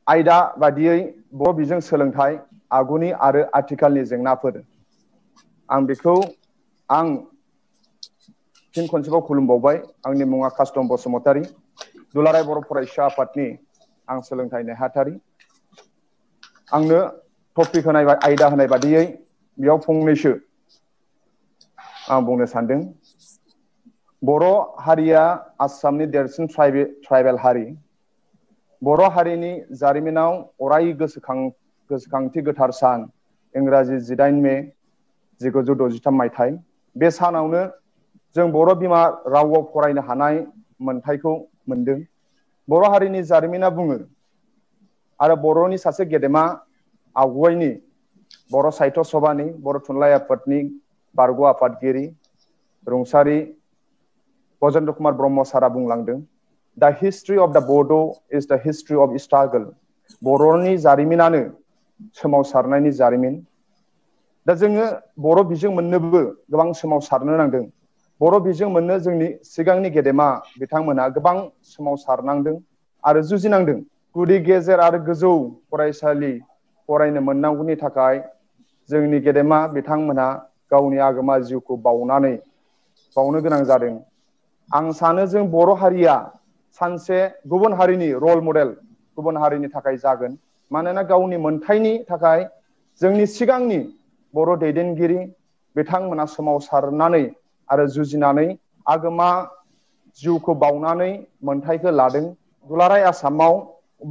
आयदा बादियै बर' बिजों सोलोंथाइ आगुनि आरो आथिखालनि जेंनाफोर। आं बेखौ फिन खनसेबाव खुलुमबावबाय। आंनि मुङा कास्टम बसुमतारी, दुलाराय बर' फरायसा आफादनि आं सोलोंथाइ नेहाथारि। आंनो टपिक होनाय आयदा होनाय बादियै बेयाव फंनैसो आं बुंनो सानदों। बर' हारिया आसामनि देरसिन ट्राइबेल हारि। बर' हारिनि जारिमिनाव अराय गोसोखांथि गोथार सान इंराजि 18 मे 1963 मायथाइ। बे सानावनो जों बर' बिमा रावआव फरायनो हानाय मोनथायखौ मोनदों। बर' हारिनि जारिमिना बुङो आरो बर'नि सासे गेदेमा आवगायनि बर' साहित्य सभानि, बर' थुनलाइ आफादनि बारग' आफादगिरि रुंसारि गजेन्द्र कुमार ब्रह्म सारा बुंलांदों, दा हिस्ट्रि अफ द बड' इज द हिस्ट्रि अफ स्ट्रागल। बर'नि जारिमिनानो सोमावसारनायनि जारिमिन। दा जोङो बर' बिजों मोननोबो गोबां सोमावसारनो नांदों। बर' बिजों मोननो जोंनि सिगांनि गेदेमा बिथांमोना गोबां सोमावसारनांदों आरो जुजिनांदों। गुदि गेजेर आरो गोजौ फरायसालि फरायनो मोननांगौनि थाखाय जोंनि गेदेमा बिथांमोनहा गावनि आगोमा जिउखौ बावनो गोनां जादों। आं सानो जों बर' हारिया सानसे गुबुन हारिनि रल मडेल, गुबुन हारिनि थाखाय जागोन। मानोना गावनि मोनथायनि थाखाय जोंनि सिगांनि बर' दैदेनगिरि बिथांमोना सोमावसारनानै आरो जुजिनानै आगोमा जिउखौ बावनानै मोनथायखौ लादों। दुलाराय आसामाव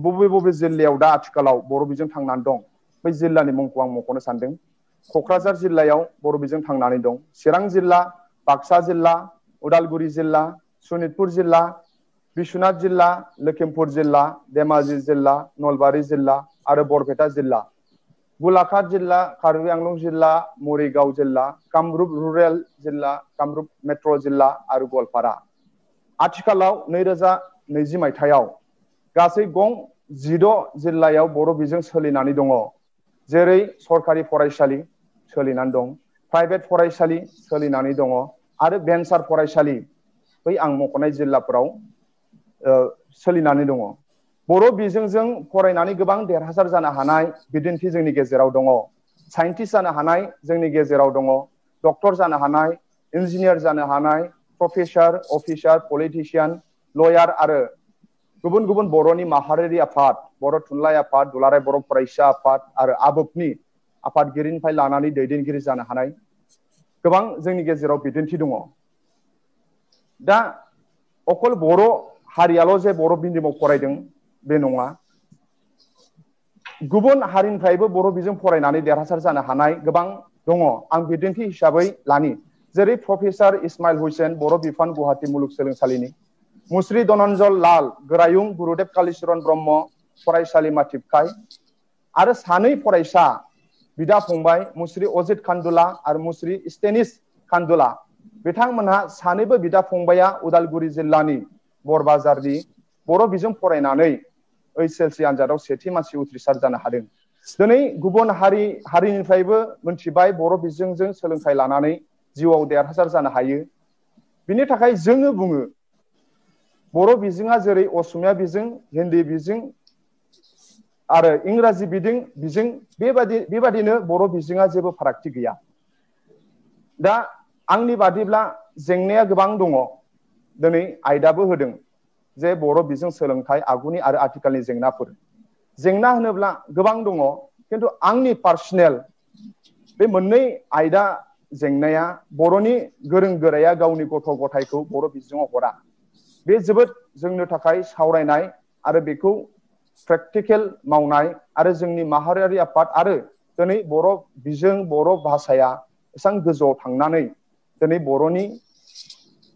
बबे बबे जिल्लायाव दा आथिखालाव बर' बिजों थांनानै दं, बै जिल्लानि मुंखौ आं मख'नो सानदों। क'क्राझार जिल्लायाव बर' बिजों थांनानै दं। चिरां जिल्ला, बाक्सा जिल्ला, उदालगुरि जिल्ला, सनितपुर जिल्ला, बिश्वनाथ जिल्ला, लखिमपुर जिल्ला, धेमाजि जिल्ला, नलबारि जिल्ला आरो बरपेटा जिल्ला, गलाघाट जिल्ला, कार्बि आंलं जिल्ला, मरिगाव जिल्ला, कामरुप रुरेल जिल्ला, कामरुप मेट्र' जिल्ला आरो गवालपारा। आथिखालाव 2020 मायथाइयाव गासै गं 16 जिल्लायाव बर' बिजों सोलिनानै दङ। जेरै सरकारि फरायसालि सोलिनानै दं, प्राइभेट फरायसालि सोलिनानै दङ आरो भेन्सार फरायसालि बै आं मख'नाय जिल्लाफोराव सोलिनानै दङ। बर' बिजोंजों फरायनानै गोबां देरहासार जानो हानाय बिदिन्थि जोंनि गेजेराव दङ। साइन्टिस्ट जानो हानाय जोंनि गेजेराव दङ, डक्टर जानो हानाय, इन्जिनियार जानो हानाय, प्रफेसार, अफिसार, पलिटिसियान, लयार आरो गुबुन गुबुन बर'नि माहारियारि आफाद, बर' थुनलाइ आफाद, दुलाराय बर' फरायसा आफाद आरो आबोफनि आफादगिरिनिफ्राय लानानै दैदेनगिरि जानो हानाय गोबां जोंनि गेजेराव बिदिन्थि दङ। दा अकल बर' हारियाल' जे बर' मिडियामाव फरायदों बे नङा। गुबुन हारिनिफ्रायबो बर' बिजों फरायनानै देरहासार जानो हानाय गोबां दङ। आं बिदिन्थि हिसाबै लानि, जेरै प्रफेसार इस्माइल हुसैन, बर' बिफान, गुवाहाटि मुलुगसोलोंसालिनि, मुस्रि धनन्जय लाल, गोरायुं गुरुदेब कालिचरन ब्रह्म फरायसालिमा थिपकाय आरो सानै फरायसा बिदा फंबाय, मुस्रि अजित कान्दुला आरो मुस्रि स्टेनिस कान्दुला। बिथांमोनहा सानैबो बिदा फंबाया उदालगुरि जिल्लानि बरबाजारनि बर' बिजों फरायनानै HSLC आनजादाव सेथि मासि उथ्रिसार जानो हादों। दिनै गुबुन हारिनिफ्रायबो मोनथिबाय बर' बिजोंजों सोलोंथाइ लानानै जिउआव देरहासार जानो हायो। बिनि थाखाय जोङो बुङो बर' बिजोङा जेरै असमिया बिजों, हिन्दी बिजों आरो इंराजि बिजों बेबादिनो बर' बिजोङा जेबो फारागथि गैया। दा आंनि बादिब्ला जेंनाया गोबां दङ। दिनै आयदाबो होदों जे बर' बिजों सोलोंथाइ आगुनि आरो आथिखालनि जेंनाफोर। जेंना होनोब्ला गोबां दङ, खिन्थु आंनि पार्सनेल बे मोननै आयदा जेंनाया बर'नि गोरों गोराया गावनि गथ' गथायखौ बर' बिजोङाव हरा। बे जोबोद जोंनो थाखाय सावरायनाय आरो बेखौ प्रेक्टिकेल मावनाय आरो जोंनि माहारियारि आफाद आरो दिनै बर' बिजों, बर' भाषाया एसेबां गोजौआव थांनानै दिनै बर'नि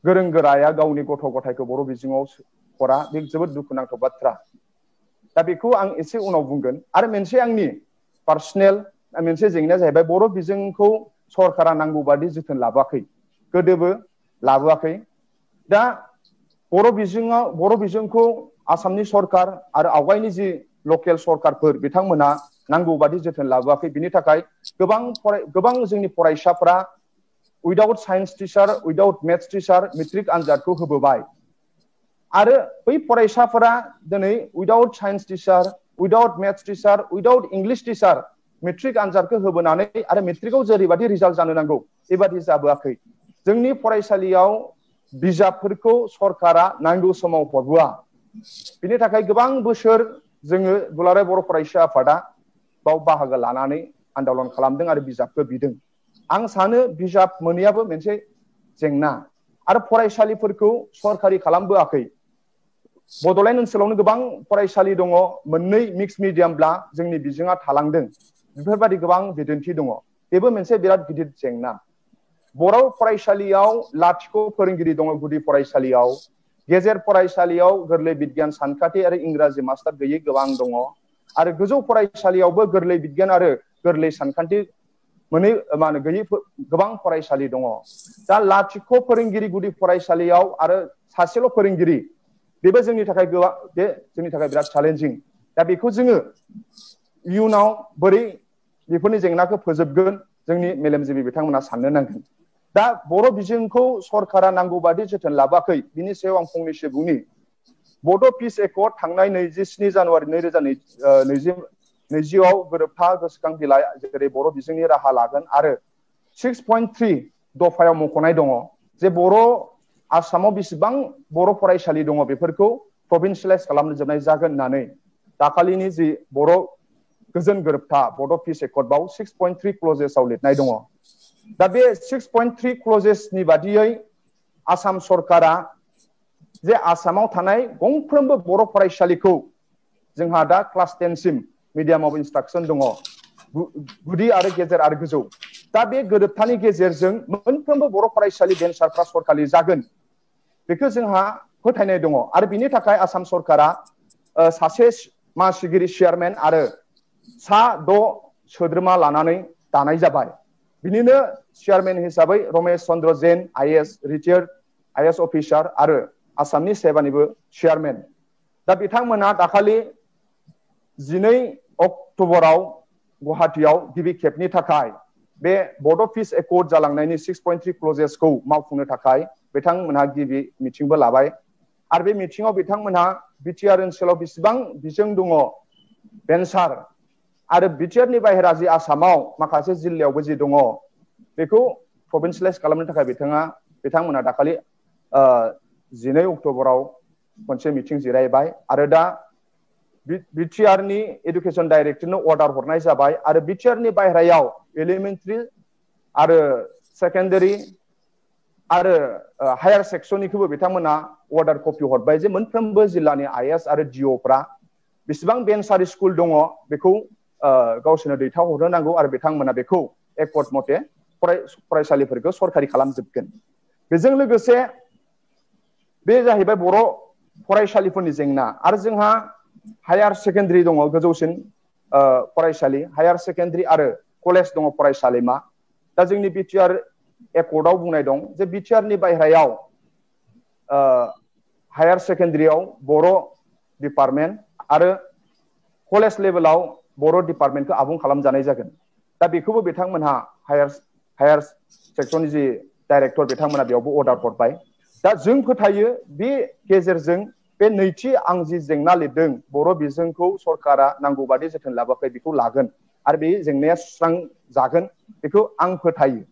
गोरों गोराया गावनि गथ' गथायखौ बर' बिजोङाव हरा, बे जोबोद दुखुनांथाव बाथ्रा। दा बेखौ आं एसे उनाव बुंगोन। आरो मोनसे आंनि पार्सनेल मोनसे जेंनाया जाहैबाय बर' बिजोंखौ सरकारा नांगौ बादि जोथोन लाबोआखै, गोदोबो लाबोआखै। दा बर' बिजोंखौ आसामनि सरकार आरो आवगायनि जि लकेल सरकारफोर बिथांमोना नांगौ बादि जोथोन लाबोआखै। बिनि थाखाय गोबां जोंनि फरायसाफोरा without science teacher, without maths teacher matric आनजादखौ होबोबाय। आरो बै फरायसाफोरा दिनै without science teacher, without maths teacher without English teacher matric आनजादखौ होबोनानै आरो मेट्रिकआव जेरैबादि रिजाल्ट जानो नांगौ बेबादि जाबोआखै। जोंनि फरायसालियाव बिजाबफोरखौ सरकारा नांगौ समाव हरबोआ। बिनि थाखाय गोबां बोसोर जोङो दुलाराय बर' फरायसा आफादा बाव बाहागो लानानै आन्दलन खालामदों आरो बिजाबखौ बिदों। आं सानो बिजाब मोनैयाबो मोनसे जेंना आरो फरायसालिफोरखौ सरकारि खालामबोआखै। बड'लेण्ड ओनसोलावनो गोबां फरायसालि दङ, मोननै मिक्स मिडियामब्ला जोंनि बिजोङा थालांदों। बेफोरबायदि गोबां बिदिन्थि दङ। बेबो मोनसे बिराद गिदिर जेंना। बर' फरायसालियाव लाथिख' फोरोंगिरि दङ गुदि फरायसालियाव। गेजेर फरायसालियाव गोरलै बिगियान सानखान्थि आरो इंराजि मास्टार गैयै गोबां दङ आरो गोजौ फरायसालियावबो गोरलै बिगियान आरो गोरलै सानखान्थि मोनै गैयै गोबां फरायसालि दङ। दा लाथिख' फोरोंगिरि गुदि फरायसालियाव आरो सासेल' फोरोंगिरि, बेबो जोंनि थाखाय बिराद चेलेन्जिं। दा बेखौ जोङो इयुनाव बोरै बेफोरनि जेंनाखौ फोजोबगोन जोंनि मेलेमजिबि बिथांमोना साननो नांगोन। दा बर' बिजोंखौ सरकारा नांगौ बादि जोथोन लाबोआखै। बिनि सायाव आं फंनैसो बुंनि। बड' पिस एकर्ड थांनाय 27 जानुवारि 2020आव गोरोबथा गोसोखां बिलाइ जेरै बर' बिजोंनि राहा लागोन आरो 6.3 दफायाव मख'नाय दङ जे बर' आसामाव बेसेबां बर' फरायसालि दङ बेफोरखौ प्रभिन्सियेलाइज खालामजोबनाय जागोन होननानै दाखालिनि जि बर' गोजोन गोरोबथा बड' पिस एकर्डआव 6.3 क्लजेसआव लिरनाय दङ। दा बे 6.3 क्लजेसनि बादियै आसाम सरकारा जे आसामाव थानाय गंफ्रोमबो बर' फरायसालिखौ जोंहा दा क्लास 10 सिम मिडियाम अफ इंस्ट्राक्शन दङ, गुदि आरो गेजेर आरो गोजौ। दा बे गोरोबथानि गेजेरजों मोनफ्रोमबो बर' फरायसालि भेन्सारफ्रा सरकारि जागोन, बेखौ जोंहा फोथायनाय दङ। आरो बिनि थाखाय आसाम सरकारा सासे मासिगिरि चेयारमेन आरो 6 सोद्रोमा लानानै दानाय जाबाय। बिनिनो चेयारमेन हिसाबै रमेश चन्द्र जैन IAS रिटायार्ड IAS अफिसार आरो आसामनि सेबानिबो चेयारमेन। दा बिथांमोना दाखालि 12 अक्ट'बराव गुवाहाटीआव गिबि खेबनि थाखाय बे बड' पिस एकर्ड जालांनायनि 6.3 क्लजेसखौ मावफुंनो थाखाय बिथांमोनहा गिबि मिटिंबो लाबाय। आरो बे मिटिङाव बिथांमोनहा बिटिआर ओनसोलाव बेसेबां बिजों दङ भेन्सार आरो बिटिआरनि बाहेरा जि आसामाव माखासे जिल्लायावबो जि दङ बेखौ प्रभिन्सियेलाइज खालामनो थाखाय बिथांमोना दाखालि 12 अक्ट'बराव मोनसे मिटिं जिरायबाय आरो दा बिटिआरनि एडुकेसन डाइरेक्टरनो अर्डार हरनाय जाबाय आरो बिटिआरनि बाहेरायाव एलिमेन्टारि आरो सेकेन्डारि आरो हायार सेक्सननिखौबो बिथांमोना अर्डार कपि हरबाय जे मोनफ्रोमबो जिल्लानि IAS आरो DOफ्रा बेसेबां भेन्सार स्कुल दङ बेखौ गावसोरनो दैथायहरनो नांगौ आरो बिथांमोना बेखौ एकर्ड मथे फरायसालिफोरखौ सरकारि खालामजोबगोन। बेजों लोगोसे बे जाहैबाय बर' फरायसालिफोरनि जेंना। आरो जोंहा हायार सेकेन्डारि दङ, गोजौसिन फरायसालि, हायार सेकेन्डारि आरो कलेज दङ फरायसालिमा। दा जोंनि बिटिआर एकर्डआव बुंनाय दं जे बिटिआरनि बाहेरायाव हायार सेकेन्डारियाव बर' डिपार्टमेन्ट आरो कलेज लेभेलाव बर' डिपार्टमेन्टखौ आबुं खालामजानाय जागोन। दा बेखौबो बिथांमोनहा हायार सेक्सननि जि डाइरेक्टर बिथांमोना बेयावबो अर्डार हरबाय। दा जों फोथायो बे गेजेरजों बे नैथि आं जि जेंना लिरदों बर' बिजोंखौ सरकारा नांगौ बादि जोथोन लाबोआखै बेखौ लागोन आरो बे जेंनाया सुस्रांजागोन बेखौ आं फोथायो।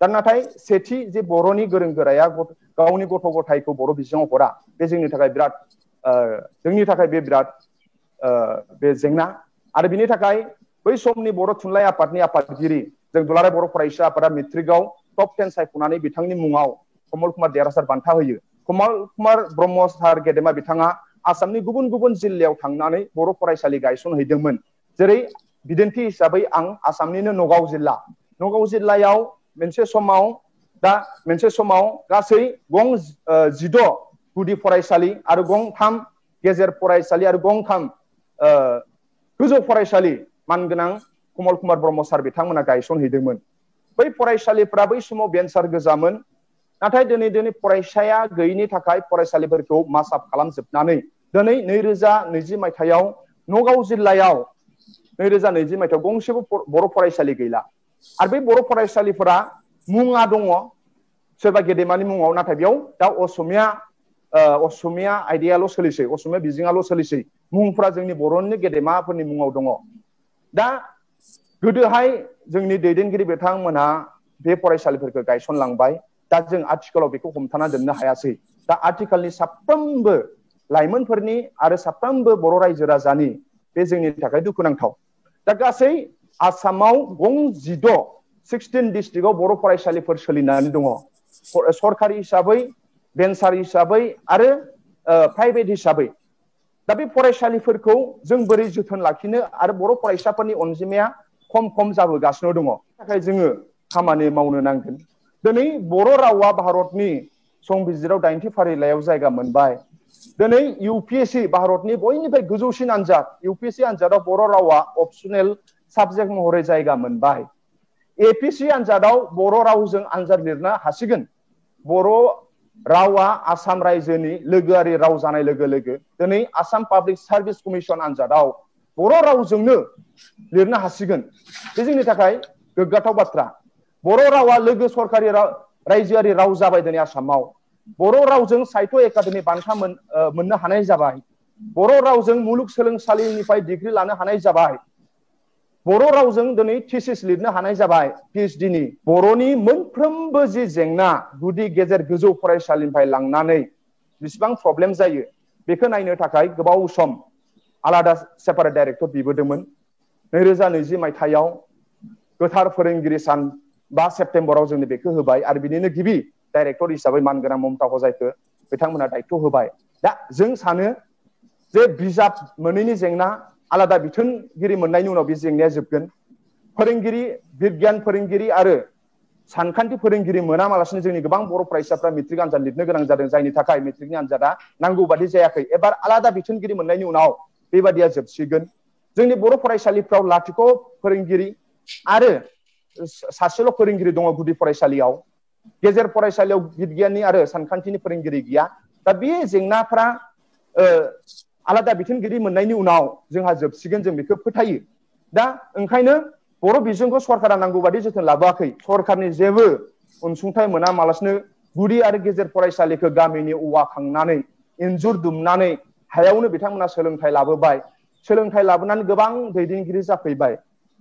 दा नाथाय सेथि जे बर'नि गोरों गोराया गावनि गथ' गथायखौ बर' बिजोङाव हरा, बे जोंनि थाखाय बिराद बे जेंना। आरो बिनि थाखाय बै समनि बर' थुनलाइ आफादनि आफादगिरि जों दुलाराय बर' फरायसा आफादा मेट्रिकआव टप 10 सायख'नानै बिथांनि मुङाव कमल कुमार देरहासार बान्था होयो। कमल कुमार ब्रह्म सार गेदेमा बिथाङा आसामनि गुबुन गुबुन जिल्लायाव थांनानै बर' फरायसालि गायसनहैदोंमोन। जेरै बिदिन्थि हिसाबै आं आसामनिनो नगाव जिल्लायाव मोनसे समाव गासै 16 गुदि फरायसालि आरो 3 गेजेर फरायसालि आरो 3 गोजौ फरायसालि मानगोनां कमल कुमार ब्रह्म सार बिथांमोना गायसनहैदोंमोन। बै फरायसालिफ्रा बै समाव भेन्सार गोजामोन। नाथाय दिनै फरायसाया गैयिनि थाखाय फरायसालिफोरखौ मासाप खालामजोबनानै दिनै 2020 मायथाइयाव नगाव जिल्लायाव 2020 मायथाइयाव गंसेबो बर' फरायसालि गैला। आरो बे बर' फरायसालिफोरा मुङा दङ सोरबा गेदेमानि मुङाव, नाथाय बेयाव दा असमिया असमिया आयदायाल' सोलिसै असमिया बिजोङाल' सोलिसै मुंफ्रा जोंनि बर'नि गेदेमाफोरनि मुङाव दङ दा गोदोहाय जोंनि दैदेनगिरि बिथांमोना बे फरायसालिफोरखौ गायसनलांबाय दा जों आथिखालाव बेखौ हमथाना दोननो हायासै दा आथिखालनि साफ्रोमबो लाइमोनफोरनि आरो साफ्रोमबो बर' रायजो राजानि बे जोंनि थाखाय दुखुनांथाव दा गासै आसामाव गं 16 डिस्ट्रिक्टआव बर' फरायसालिफोर सोलिनानै दङ सरकारि हिसाबै भेन्सार हिसाबै आरो प्राइभेट हिसाबै दा बे फरायसालिफोरखौ जों बोरै जोथोन लाखिनो आरो बर' फरायसाफोरनि अनजिमाया खम जाबोगासिनो दङ थाखाय जोङो खामानि मावनो नांगोन दिनै बर' रावा भारतनि संबिजिराव 80 फारिलाइयाव जायगा मोनबाय दिनै UPSC भारतनि बयनिफ्राय गोजौसिन आनजाद UPSC आनजादाव बर' रावा अपसनेल साबजेक्ट महरै जायगा मोनबाय APC आनजादाव बर' रावजों आनजाद लिरनो हासिगोन बर' रावा आसाम रायजोनि लोगोआरि राव जानाय लोगो लोगो दिनै आसाम पाब्लिक सार्भिस कमिसन आनजादाव बर' रावजोंनो लिरनो हासिगोन बे जोंनि थाखाय गोग्गाथाव बाथ्रा बर' रावा लोगो सरकारि रायजोआरि राव जाबाय दिनै आसामाव बर' रावजों साहित्य एकाडेमि बान्था मोननो हानाय जाबाय बर' रावजों मुलुगसोलोंसालिनिफ्राय डिग्री लानो हानाय जाबाय बर' रावजों दिनै थिसिस लिरनो हानाय जाबाय PhD नि बर'नि मोनफ्रोमबो जि जेंना गुदि गेजेर गोजौ फरायसालिनिफ्राय लांनानै बेसेबां प्रब्लेम जायो बेखौ नायनो थाखाय गोबाव सम आलादा सेपारेट डाइरेक्टर बिबोदोंमोन 2020 मायथाइयाव गोथार फोरोंगिरि सान 5 सेप्तेम्बराव जोंनो बेखौ होबाय आरो बिनिनो गिबि डाइरेक्टर हिसाबै मानगोनां ममता हजायखौ बिथांमोना दायित्व होबाय दा जों सानो जे बिजाब मोनैनि जेंना आलादा बिथोनगिरि मोननायनि उनाव बे जेंनाया जोबगोन फोरोंगिरि बिगियान फोरोंगिरि आरो सानखान्थि फोरोंगिरि मोनामालासिनो जोंनि गोबां बर' फरायसाफ्रा मेट्रिक आनजाद लिरनो गोनां जादों जायनि थाखाय मेट्रिकनि आनजादा नांगौ बादि जायाखै एबार आलादा बिथोनगिरि मोननायनि उनाव बेबादिया जोबसिगोन जोंनि बर' फरायसालिफ्राव लाथिख' फोरोंगिरि आरो सासेल' फोरोंगिरि दङ गुदि फरायसालियाव गेजेर फरायसालियाव बिगियाननि आरो सानखान्थिनि फोरोंगिरि गैया दा बे जेंनाफ्रा आलादा बिथोनगिरि मोननायनि उनाव जोंहा जोबसिगोन जों बेखौ फोथायो दा ओंखायनो बर' बिजोंखौ सरकारा नांगौ बादि जोथोन लाबोआखै सरकारनि जेबो अनसुंथाइ मोनामालासिनो गुदि आरो गेजेर फरायसालिखौ गामिनि औवा खांनानै इन्जुर दुमनानै हायावनो बिथांमोना सोलोंथाइ लाबोबाय सोलोंथाइ लाबोनानै गोबां दैदेनगिरि जाफैबाय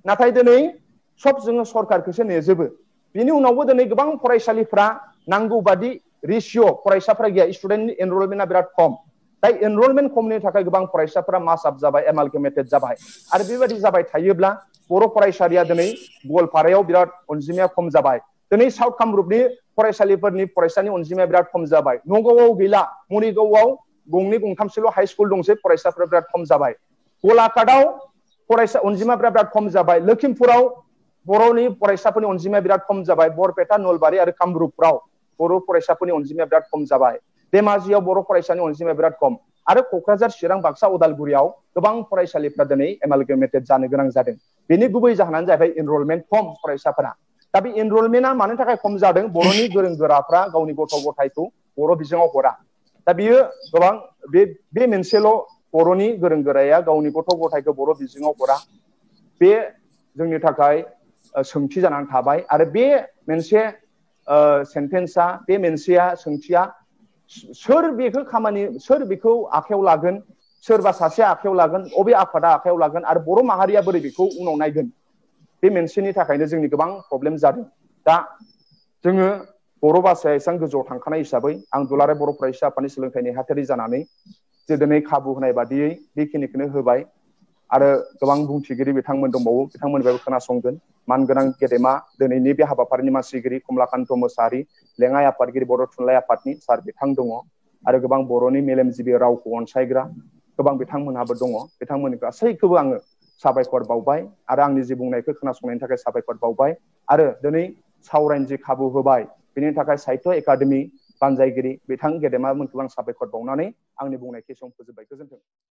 नाथाय दिनै सब जोङो सरकारखौसो नेजोबो बिनि उनावबो दिनै गोबां फरायसालिफ्रा नांगौ बादि रेशिय' फरायसाफ्रा गैया स्टुडेन्टनि एनरलमेन्टआ बिराद खम दा एनरलमेन्ट खमनि थाखाय गोबां फरायसाफ्रा मास आप जाबाय एमालगेमेटेड जाबाय आरो बेबायदि जाबाय थायोब्ला बर' फरायसालिया दिनै गवालपारायाव बिराद अनजिमाया खम जाबाय दिनै साउथ कामरुपनि फरायसालिफोरनि फरायसानि अनजिमाया बिराद खम जाबाय नगावआव गैला मरिगावआव गंनै गंथामसोल' हाइ स्कुल दंसै फरायसाफ्रा बिराद खम जाबाय गलाघाटआव फरायसा अनजिमाफ्रा बिराद खम जाबाय लखिमपुराव बर'नि फरायसाफोरनि अनजिमाया बिराद खम जाबाय बरपेटा नलबारि आरो कामरुपफ्राव बर' फरायसाफोरनि अनजिमाया बिराद खम जाबाय धेमाजियाव बर' फरायसानि अनजिमाया बिराद खम आरो क'क्राझार चिरां बाक्सा उदालगुरियाव गोबां फरायसालिफ्रा दिनै एमालगेमेटेड जानो गोनां जादों बेनि गुबै जाहोनानो जाहैबाय एनरलमेन्ट खम फरायसाफोरा दा बे एनरलमेन्टआ मानो थाखाय खम जादों बर'नि गोरों गोराफ्रा गावनि गथ' गथायखौ बर' बिजोङाव हरा दा बियो गोबां बे मोनसेल' बर'नि गोरों गोराया गावनि गथ' गथायखौ बर' बिजोङाव हरा बे जोंनि थाखाय सोंथि जानानै थाबाय आरो बे मोनसे सेन्टेन्सआ बे मोनसेया सोंथिया सोर बेखौ आखायाव लागोन सोरबा सासे आखायाव लागोन अबे आफादा आखायाव लागोन आरो बर' माहारिया बोरै बेखौ उनाव नायगोन बे मोनसेनि थाखायनो जोंनि गोबां प्रब्लेम जादों दा जोङो बर' भाषाया एसेबां गोजौआव थांखानाय हिसाबै आं दुलाराय बर' फरायसा आफादनि सोलोंथाइ नेहाथारि जानानै जे दिनै खाबु होनाय बादियै बेखिनिखौनो होबाय आरो गोबां बुंथिगिरि बिथांमोन दंबावो बिथांमोननिफ्रायबो खोनासंगोन मानगोनां गेदेमा दिनैनि बे हाबाफारिनि मानसिगिरि कमलाकान्त मोसाहारि लेङाइ आफादगिरि बर' थुनलाइ आफादनि सार बिथां दङ आरो गोबां बर'नि मेलेमजिबि रावखौ अनसायग्रा गोबां बिथांमोनहाबो दङ बिथांमोननि गासैखौबो आङो साबायखर बावबाय आरो आंनि जि बुंनायखौ खोनासंनायनि थाखाय साबायखर बावबाय आरो दिनै सावरायनो जि खाबु होबाय बेनि थाखाय साहित्य एकाडेमि बानजायगिरि बिथां गेदेमामोनखौ आं साबायखर बावनानै आंनि बुंनायखौ एसेयावनो फोजोबबाय गोजोन्थों।